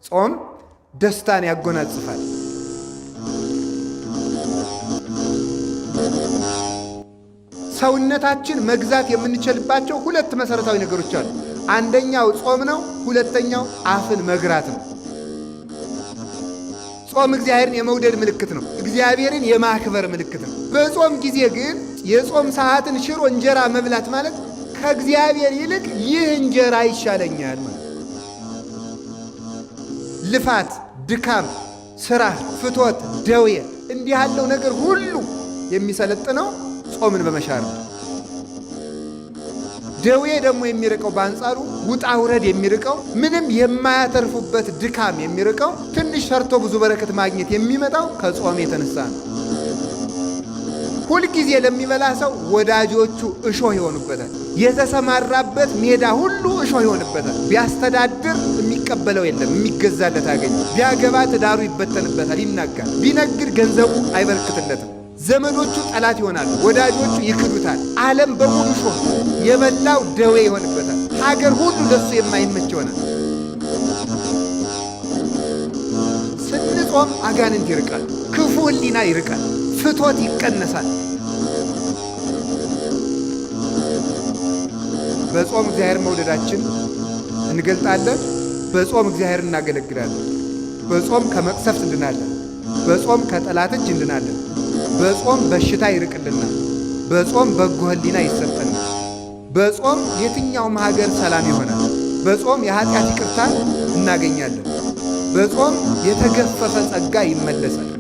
ጾም ደስታን ያጎናጽፋል። ሰውነታችን መግዛት የምንችልባቸው ሁለት መሰረታዊ ነገሮች አሉ። አንደኛው ጾም ነው። ሁለተኛው አፍን መግራት ነው። ጾም እግዚአብሔርን የመውደድ ምልክት ነው። እግዚአብሔርን የማክበር ምልክት ነው። በጾም ጊዜ ግን የጾም ሰዓትን ሽሮ እንጀራ መብላት ማለት ከእግዚአብሔር ይልቅ ይህ እንጀራ ይሻለኛል ማለት። ልፋት፣ ድካም፣ ስራ፣ ፍቶት፣ ደዌ እንዲህ ያለው ነገር ሁሉ የሚሰለጥነው ጾምን በመሻር ነው። ደዌ ደግሞ የሚርቀው በአንጻሩ ውጣ ውረድ የሚርቀው ምንም የማያተርፉበት ድካም የሚርቀው ትንሽ ሰርቶ ብዙ በረከት ማግኘት የሚመጣው ከጾም የተነሳ ነው። ሁልጊዜ ለሚበላ ሰው ወዳጆቹ እሾህ ይሆኑበታል። የተሰማራበት ሜዳ ሁሉ እሾህ ይሆንበታል። ቢያስተዳድር የሚቀበለው የለም፣ የሚገዛለት አያገኝም። ቢያገባ ትዳሩ ይበተንበታል፣ ይናጋል። ቢነግድ ገንዘቡ አይበረክትለትም። ዘመዶቹ ጠላት ይሆናሉ፣ ወዳጆቹ ይክዱታል። ዓለም በሙሉ እሾህ የበላው ደዌ ይሆንበታል። ሀገር ሁሉ ለሱ የማይመች ይሆናል። ስንጾም አጋንንት ይርቃል፣ ክፉ ሕሊና ይርቃል፣ ፍቶት ይቀነሳል። በጾም እግዚአብሔር መውደዳችን እንገልጣለን። በጾም እግዚአብሔር እናገለግላለን። በጾም ከመቅሰፍት እንድናለን። በጾም ከጠላት እጅ እንድናለን። በጾም በሽታ ይርቅልናል። በጾም በጎ ሕሊና ይሰጠናል። በጾም የትኛውም ሀገር ሰላም ይሆናል። በጾም የኃጢአት ይቅርታ እናገኛለን። በጾም የተገፈፈ ጸጋ ይመለሳል።